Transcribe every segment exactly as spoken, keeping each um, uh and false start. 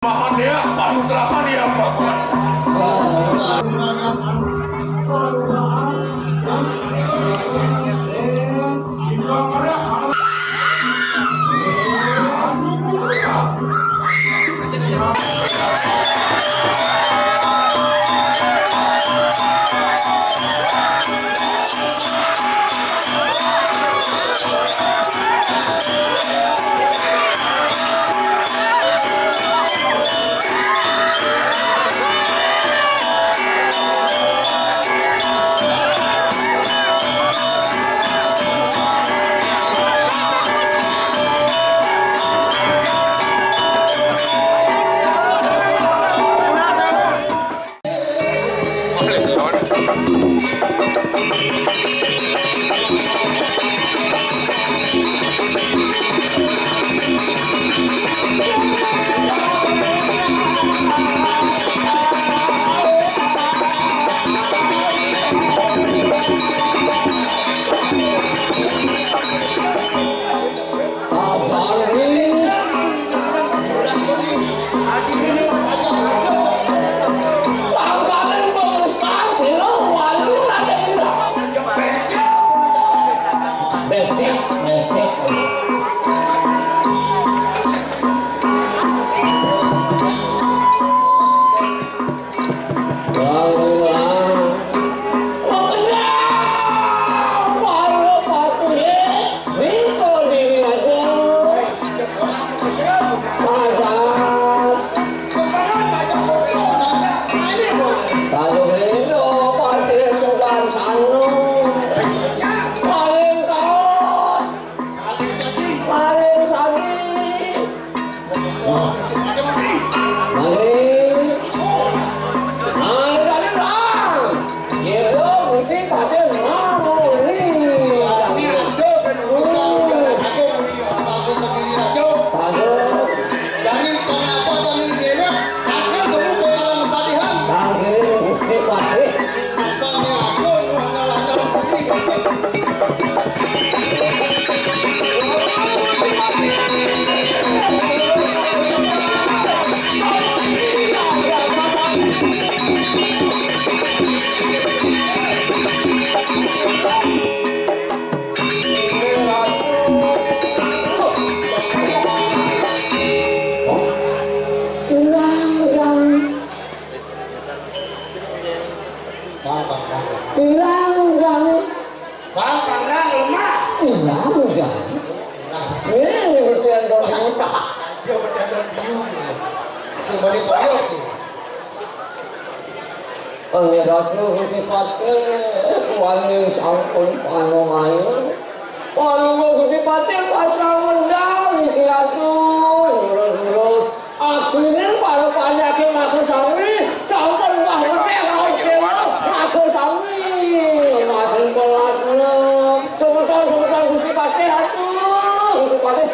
Mahan ya, panugrahan ya, Pak. Bang, Bang, Bang. Bang, Bang, Bang, lemah. Ulang, ulang. Nah, ini bertian dong buta. Aja bertian dong biung. Itu balik balik sih. Pangeran Gusti Patih, wani sampun panumayu. Wani Gusti Patih pasang wendal iki atuh, nurun-nurun. Asline para panyakit ngaku sami, sampun wah ngerti rawuh kula, ngaku sami. Masin kelas, semeton, semeton Gusti Patih, aduh, Gusti Patih,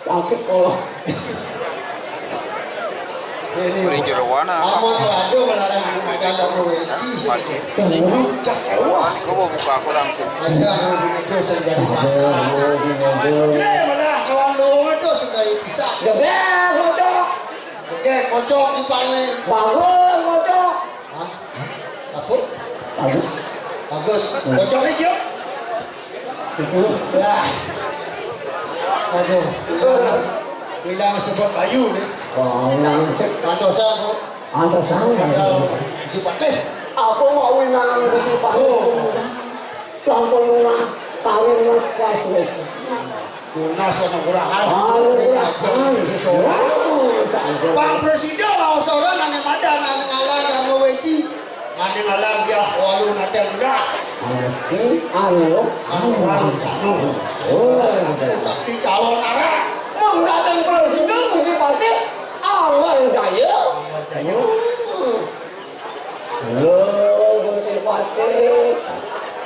sakit kula. Ini. Beli jeroan apa? Amun waduh, melarang anak muda dan kowe. Mati. Cak ewah. Gua mau buka aku langsung. Ada mau bini dosen dari pasar. Gede malah, kawan lu wedus dari pisang. Gede, kocok. Oke, kocok di paling. Bangun, kocok. Hah? Apa? Bagus. Bagus. Kocoknya, Cuk. Itu. Wah. Aduh. Bilang sebut Bayu nih. Pantosan, Bu. Pantosan, Bu. Ada si Patih. Aku mau winang si Patih. Oh. Sampun lunah, kawin mas pas wis. Tunas ana kelurahan. Anu kelurahan. Seseorang. Pak Presiden, orang ane madan, ane ngalang, ane weji. Ane ngalang dia walu natel bedak. Anu, anu, anu, anu. Oh, tapi calon arah. Mengdatang presiden, mesti pasti aman saya. Aman saya. Hmm. Lho, Gusti Patih.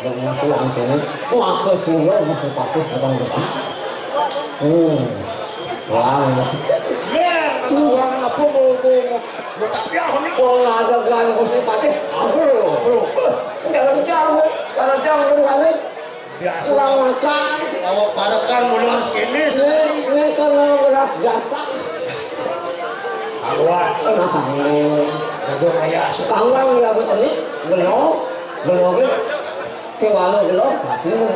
Yang masuk di sini, maka dia Gusti Patih datang depan. Hmm. Wah. Mer, kata orang apa mau, mau, mau, mau tak piah ni. Wong ada gan Gusti Patih, aduh. Aduh. Dalam jam, dalam jam, dalam jam. Biasa. Kurang makan. Awak parekan mula sekene. Ini, ini kena beras jatah. Aku Nah, kanggo. Aduh, kaya asuh. Kanggo ya, betul nih. Belum. Belum nih. Ki walu belum. Belum,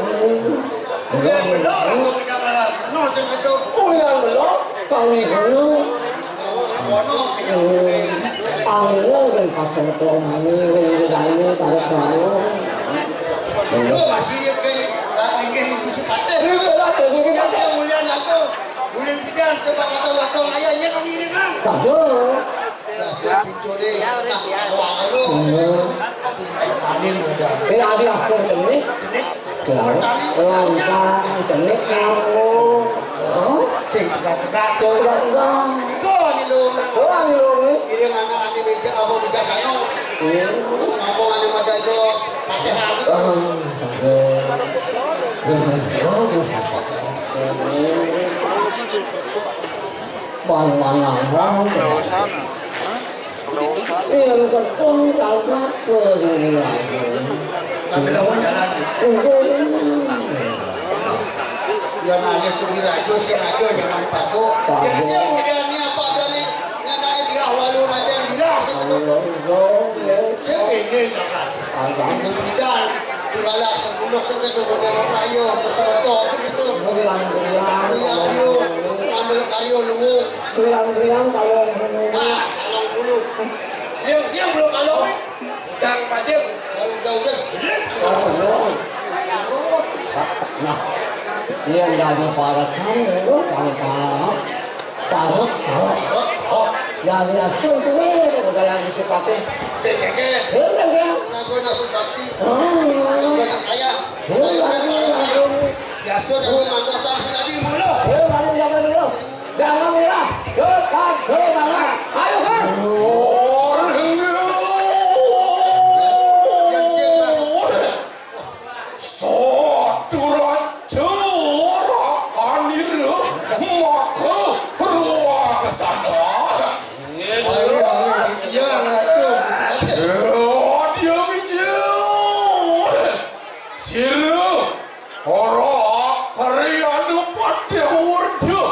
belum. Aku tidak malah. Penuh sing itu. Kuliah belum. Kami belum. Ono. Hmm. Angin dan pasang pelangi, rindu dan tarik baru. Lu masih ke, lah, minggir itu si Patih. Iya, lah, itu si Patih. Yang mulia nato. Ulun tidak suka kata waktu ayah, iya kami ini, Bang. Kagak. Ya, sudah pincu nih. Nah, wah, lu. Iya. Aduh, panin udah. Eh, ada apa ini? Ini. Langkah, langkah, ini kamu. Hah? Sing tegak-tegak. Sing tegak-tegak. Tuh, ini lu. Tuh, ini lu, nih. Ini anak ane meja apa bijaksana? Iya. Ngomong ane mata itu. Fatihah gitu. Ah, iya. Bang, mana, Bang? Nggak usah, nah. Hah? Nggak usah. Yang ketung kagak ke diri aku. Ngambil apa jalan? Tunggu ini. Ya, nanya ke diri aja, sing aja, jangan patuh. Patuh. Jadi, sih, udah nih, apa ada nih? Yang nanya dia, walu aja yang bilang, sih. Walu, walu, ya. Sih, ini, kakak. Agak. Itu bidan. Segala sebelum segitu model kayu, pesoto gitu. Bilang-bilang. Iya, iya. Sambil kayu luwung. Bilang-bilang kalau bulu. Ah, kalau bulu. Yang, yang belum kalau, eh. Udang pajak. Kalau udah, udah. Nah, iya, nggak ada parat kamu, kamu parat. Parut, parut. Oh, ya, ya, tuh, tuh, udah lagi si Patih. Cek, cek, cek. Iya, iya, iya. Nah, gue langsung bakti. Oh. Gue nak kaya. Iya, iya, iya, iya. Ya, sudah, gue mantap sama si tadi, mulu. Iya, mantap, siapa dulu? Jangan menyerah. Yuk, Pak, yuk, Bang. Ayo, Bang. Yang siap, Bang. Saduraja ora anira maka ruang sana. Iya, Ratu. Dia mijil. Sira ora karya anu padha werda.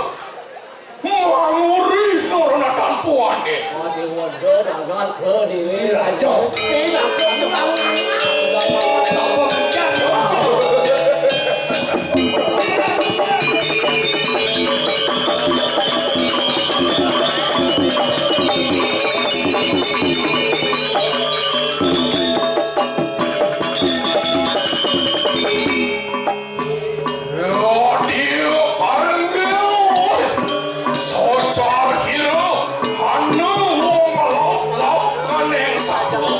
Manguri sora tampuane. Adi Wanda mangkat ke diri raja. Ini aku bilang. Rodil Parenggil, socar hira, anu wong lauk-lauk kaneng sabu.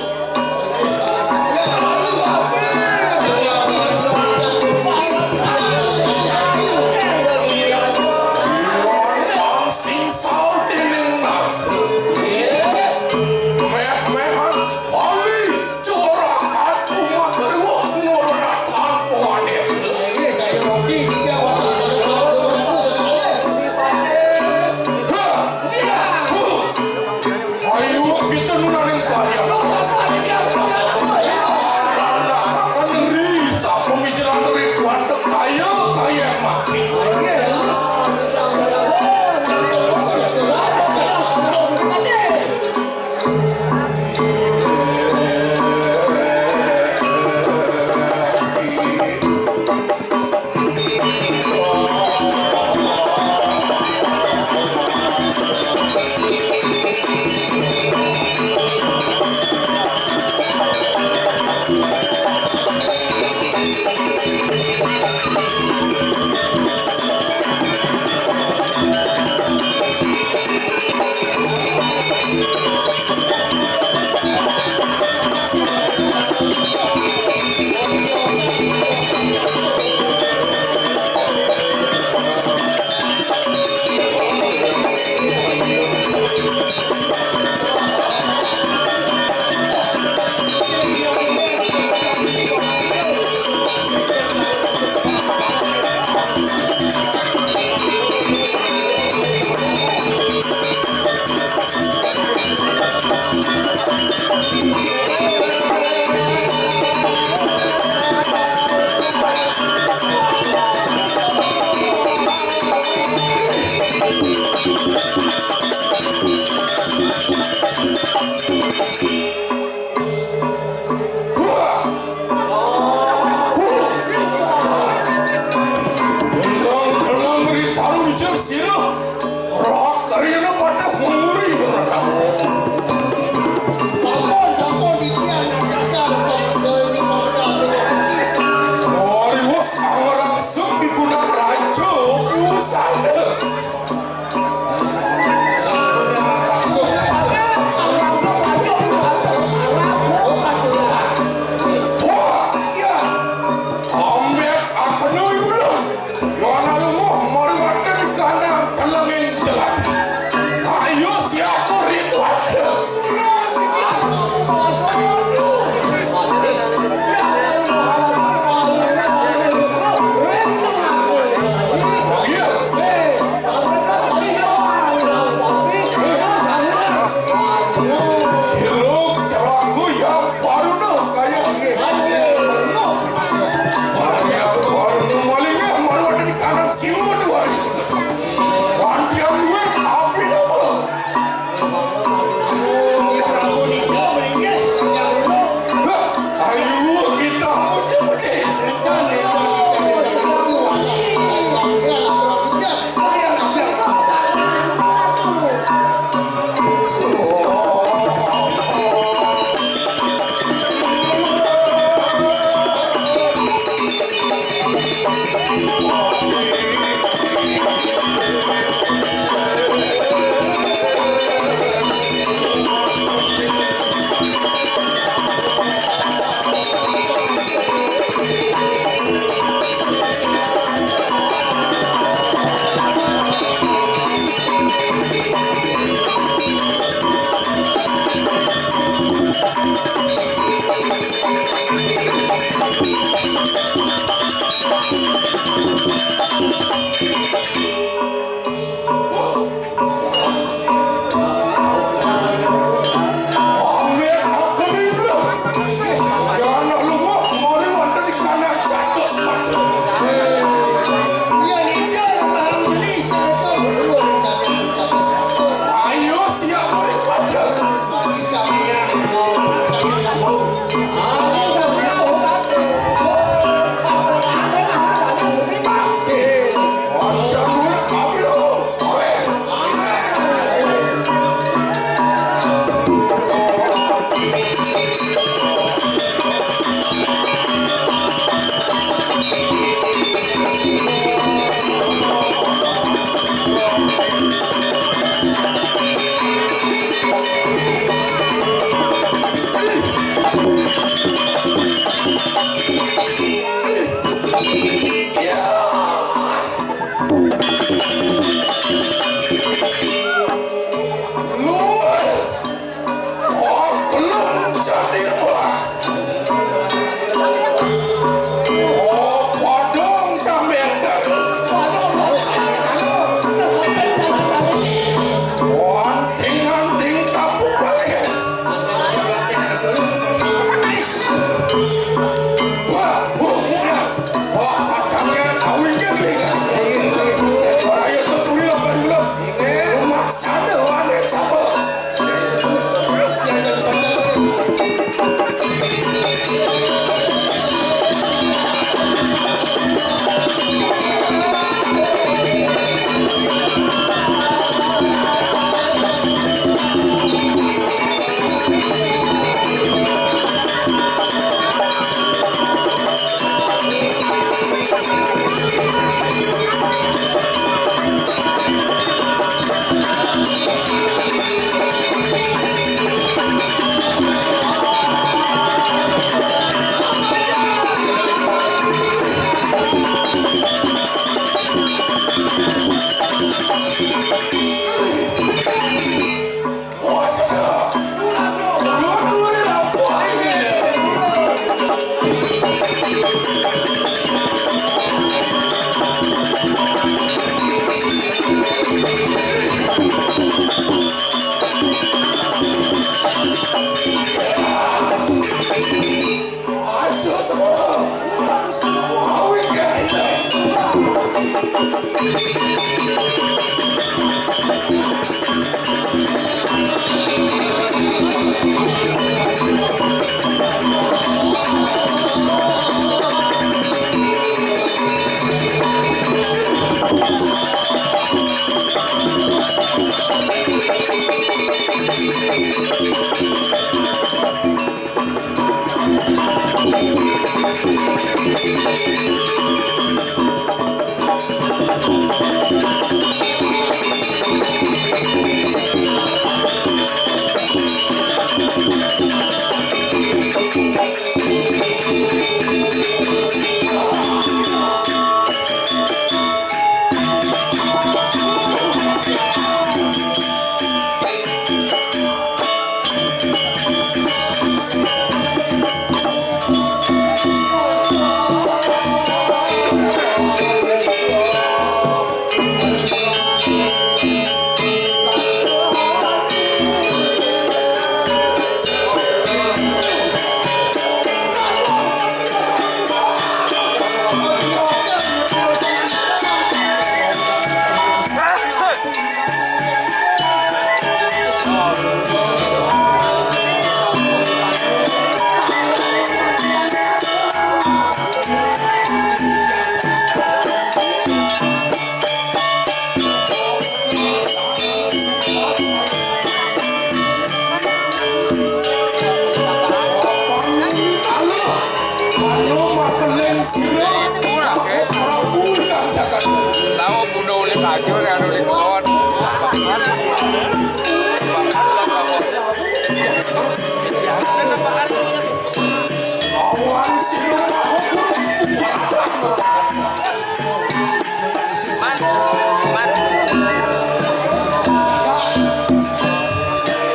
Jadi, wah. Oh, padang tambeng dagang. Anting-anting kapuk balik. Wah, wah. Wah, katanya kawin jadi. Ayo tuh, dulu apa dulu? Rumah sana, wane sapa? Anu makeling sira, ora, eh. Prabu ingkang jagat. Lawa bunuh oleh bajur, kan oleh kulon. Lawan sira. Man, man.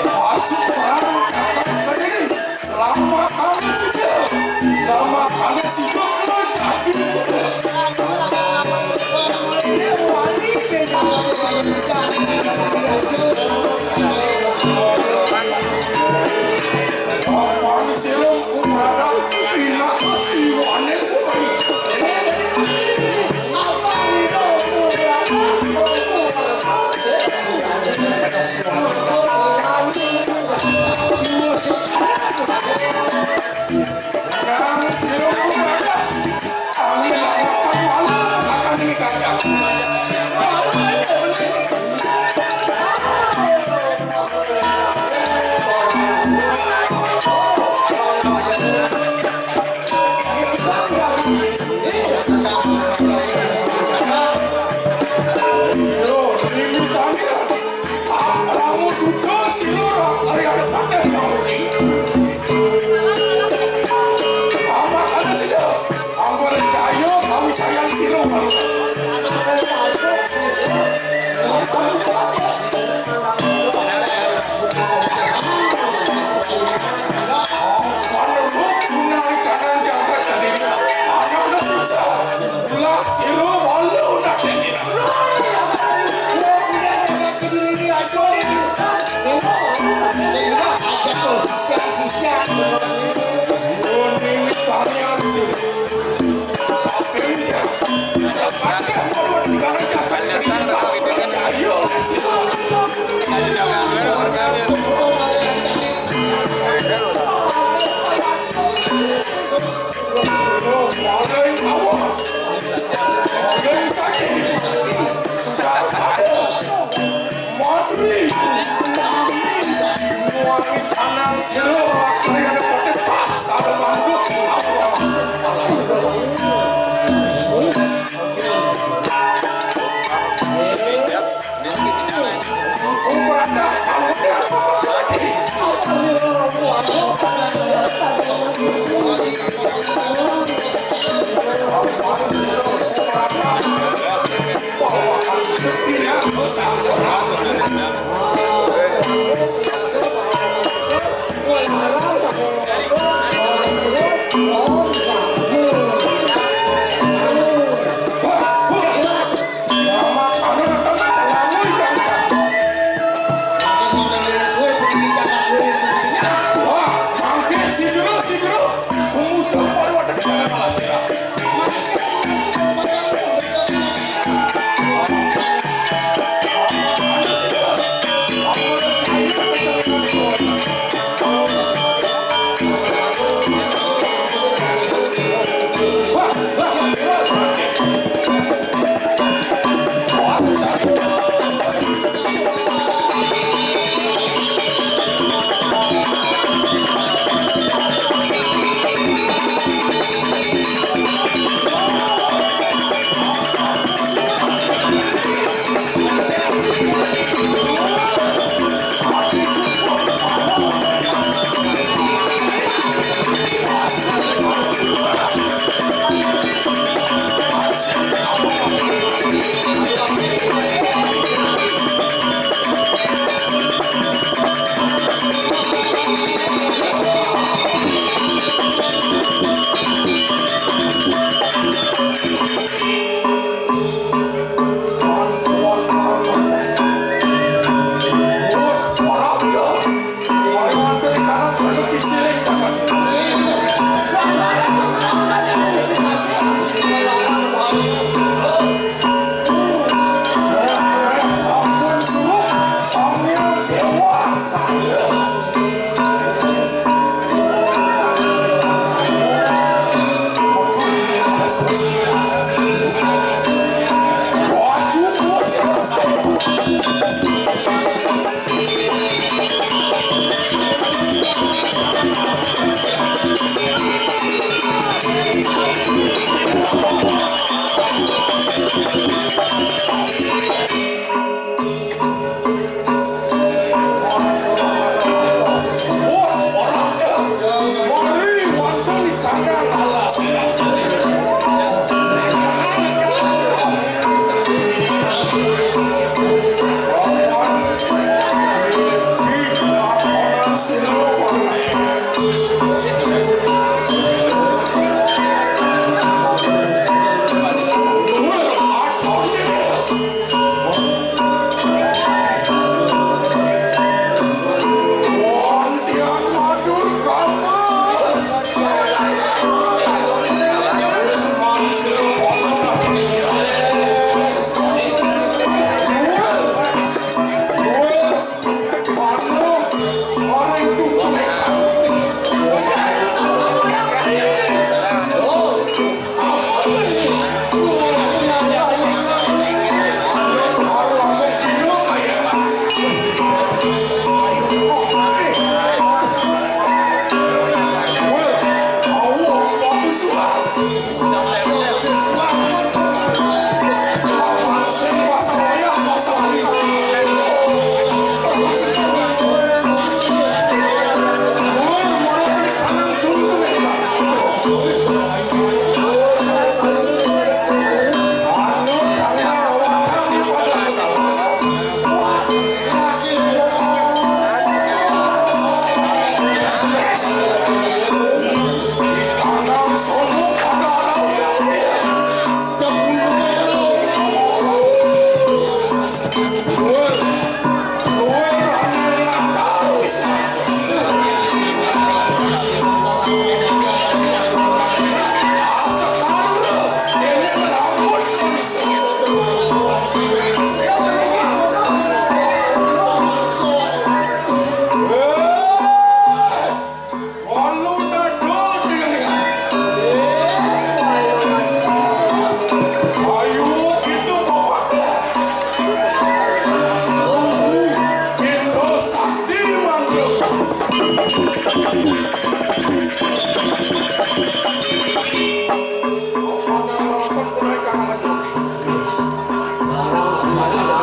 Masuk perang, datang ke sini. Lama kali sudah, lama kali sudah kerja di muda. Papan silam umrada pinaka siwane kuwi. Nang sirup raja, kami lakukan malu akan ini kacang.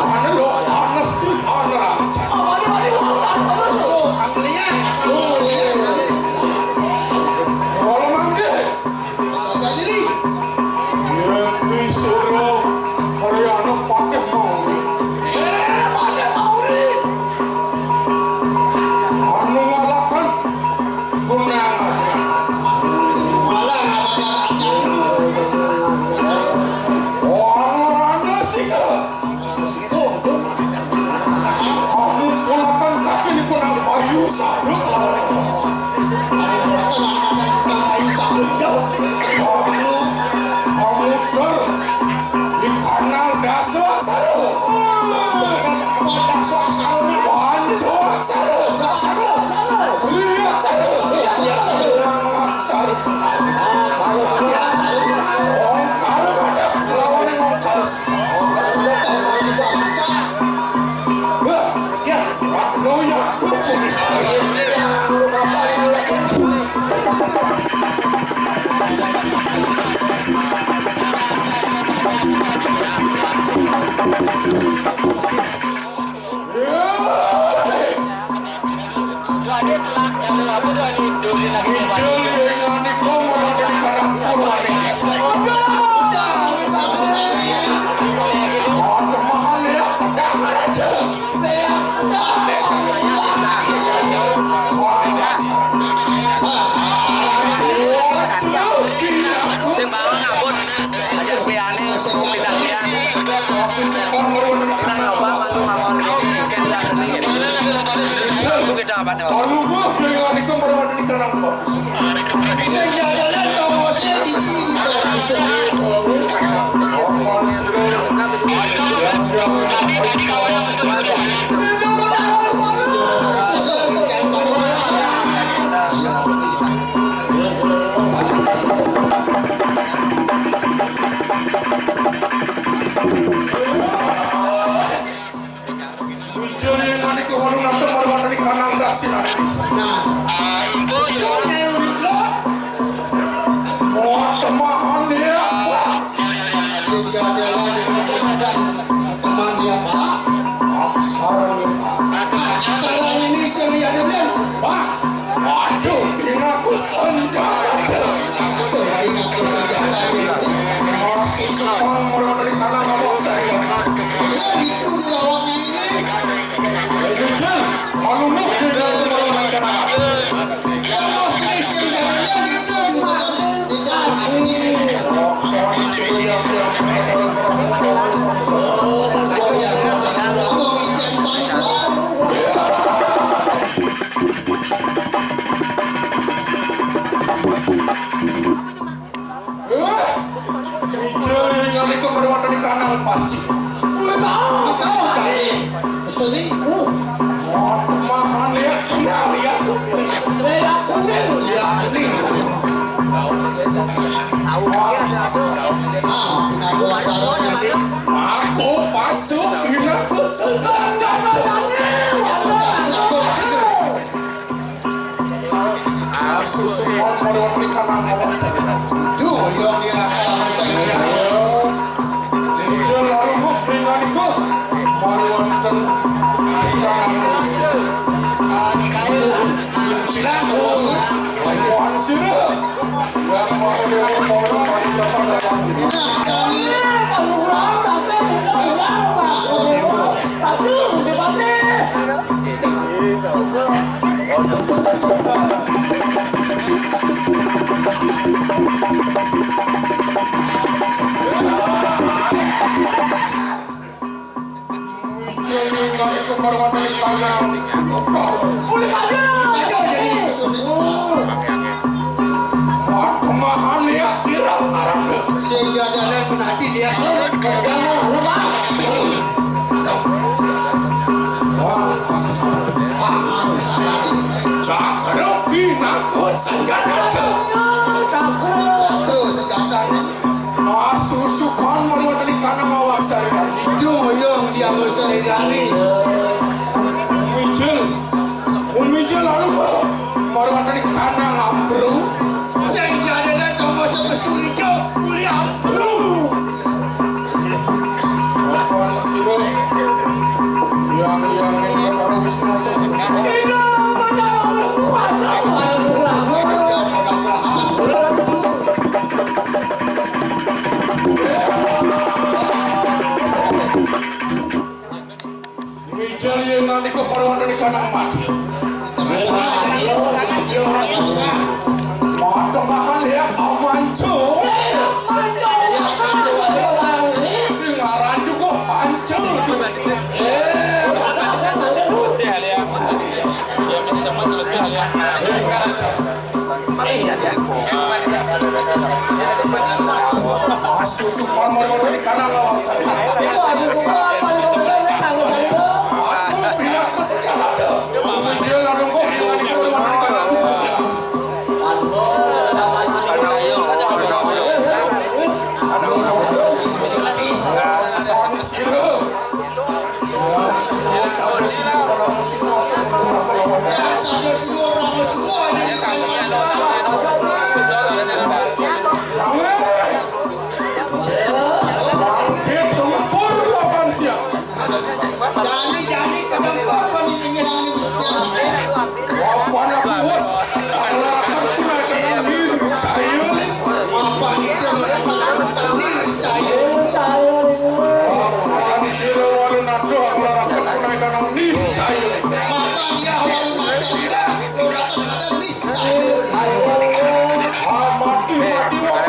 Ana lho, ana sih, ana. Oh, ana, ana, ana, ana. Oh, anglian. Oh, iya, iya. Kula mangke. Sadaya diri. Yekti sira Haryana Patih Mauri. Eh, Patih Mauri. Anu ngalakan gunangan. Malah ngalakan anu. Wong ana sih. Kamu pulakan kaki niku nang bayu sabruk lawan niku. Kamu pulakan nang bayu sabruk, yo. Kamu, kamu ter di kanal dasa aksara. Dasa aksara. Panca aksara. Aksara. Tri aksara. Tri aksara. Nang aksara. Ongkara ada lawan nang ongkara. Ijul ing anika mrene Karang Purwaning. Padha mahan ya, pedang raja. Sing bawang abot. Aja liyane pindah liyan. Kita nyoba masuk mawon ini, kan ya ini. Aku kita apa nih? Sing jagane tongose dadi iso. Wijaya menika wolu nampung wolu wonten ing kanang daksinane pisan. Nah, iso nyewi lho. Wah, temahan ya, Pak. Sing jagane dan teman ya, Pak. Aksara ya, Pak. Nah, aksara ini sing jagane, Pak. Waduh, pinaku senjata. Waduh, pinaku senjata ini. Masih sepang merawat dari tanah ngawak saya. Ya, itu di awaknya ini. Rijal, malunguh di dalam kepala mereka. Terus ini senjatanya itu di dalam, di dalam ini. Eh, ijai ngalika pada wonten ing kanal pasir. Kuwi tau. Kuwi tau, Dani. Seni. Wah, pemahan ya, kenal ya. Ya, kuning. Ya, kuning. Wah, ah, kenapa sarana? Aku pasuk, pinaku sedang. Susukan pada wonten ing kanang awan sampun. Duh, ya, ya, ya, saya. Ijol lalu muh ringan iku. Mari wonten ing kanang awan. Silang, bos. Ayo, sira. Yang mau dewa, mau dewa, mau dewa, mau dewa. Nah, sekali. Aduh, di mana? Wijaya nalika marwatani kanang. Ayo, jadi musuh. Wah, pemahan ya, kira marang. Sing jagane menadi dia, Sur. Wah, paksa. Wah, paksa. Cakra pinaku senjata. Cakra senjata. Mas susupan meruwateni kanang awak sari. Duyung dia sari. Mijil. Mijil lalu Jani-jani kadang korban ini ngilangi Gusti Allah. Apa nak bos? Kalau akan punai kadang ni cahaya ni. Apa ni dia kadang ni cahaya? Apa ni sira walu naduh kalau akan punai kadang ni cahaya ni? Maka dia walu naduh dia, lo akan ada ni cahaya. Ah, mati, mati, wah.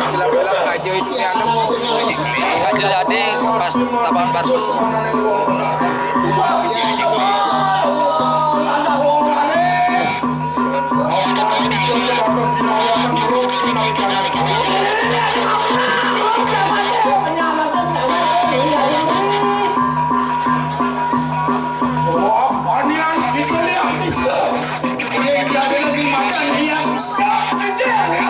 Aja tadi pas tabakan karsu. Wah, panian kita ni habis tu. Dia dah ada di mata dia. Siap, dia, dia.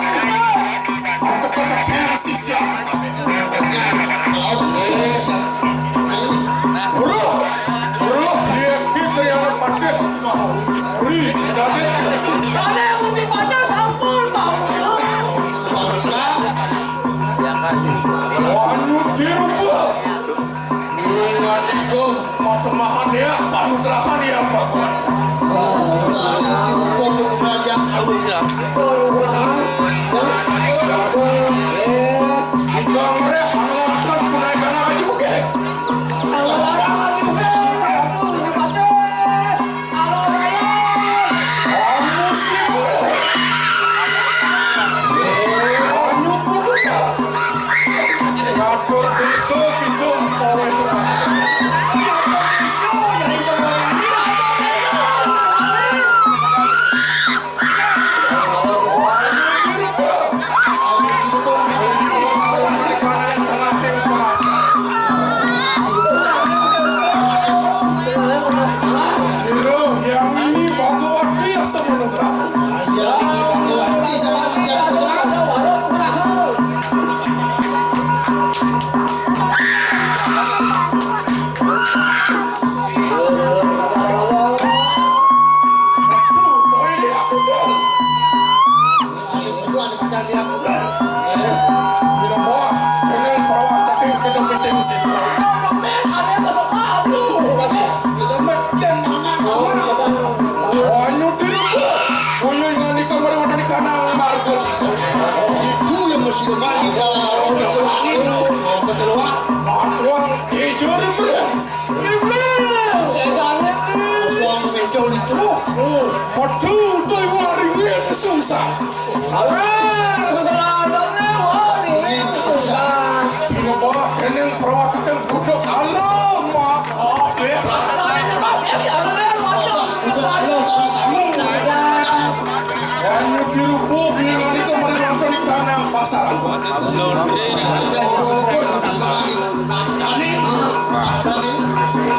Kata-kata pensi siap. Roh, roh dia kita yang patah mau. Ri, David. David, umi patah sampun mau. Wanu dirubah. Ngandika matemahan ya, panugrahan ya, Pak. Kita mreh nglaraken kunaikan raju, nggih. Ibu yang mesti kembali dalam arung keturunan, keturunan. Matuang dijur berem. Ibrahim, saya jangan ni. Suang mencol itu. Matu tu waringin sungsang. Amin. Kebenaran ni waringin sungsang. Dina bawa keneng perawat yang duduk alamat. Amin. Duduk alamat sama-sama. Banyu dirubuk, dina nika mari nonton di kandang pasar.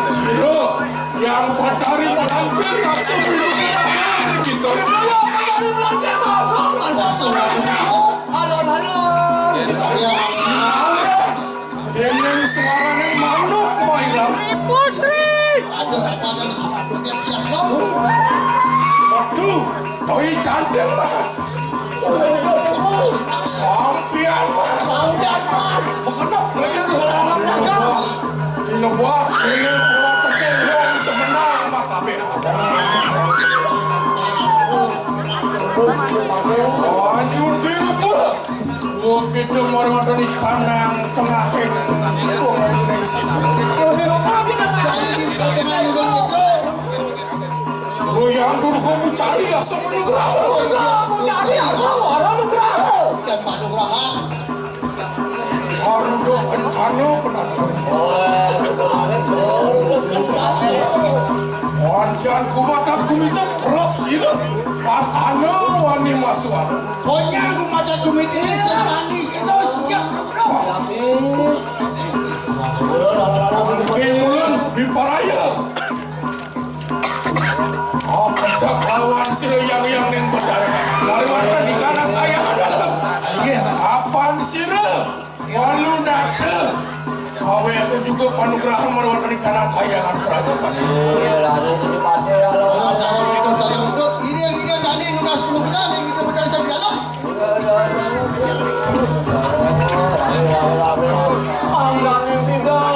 Sira yang batari malampir langsung minum kita. Langsung minum. Halo, halo. Ya, sinau. Dening suarane manuk mairang. Putri. Aduh, apa ada suaranya bisa lo? Waduh, doi cantik, Mas. Sampian, Mas. Sampian, Mas. Bekenok, bekenok. Wah, dina wah, ini wah, tekeng wong semenang, Mas, kabeh. Ayo, direbut. Wong kidul mari wonten ing kanang tengahing wong ayu ning situ. Sira yang durga mucari asa nugraha. Mucari asa wara nugraha. Jan panugrahan. Arda Anu penanda. Wajan kumaha kumita kerep sira. Anu wani masuara. Wajan kumaha kumita sing wani sira siap. Ulun diparaya. Oh, pedek lawan sira yang yang ning bedar. Lari wonten di kana kaya adalah. Apan sira walu nate. Awe aku juga panugrahan marwatani kana kayangan kerajaan. Iya, lalu jadi mati ya Allah. Orang sama itu, sama itu. Ini yang ini tadi nunas peluknya nih kita berkali di dalam. Panggang yang singgah.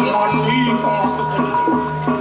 Mandi kok masuk tadi.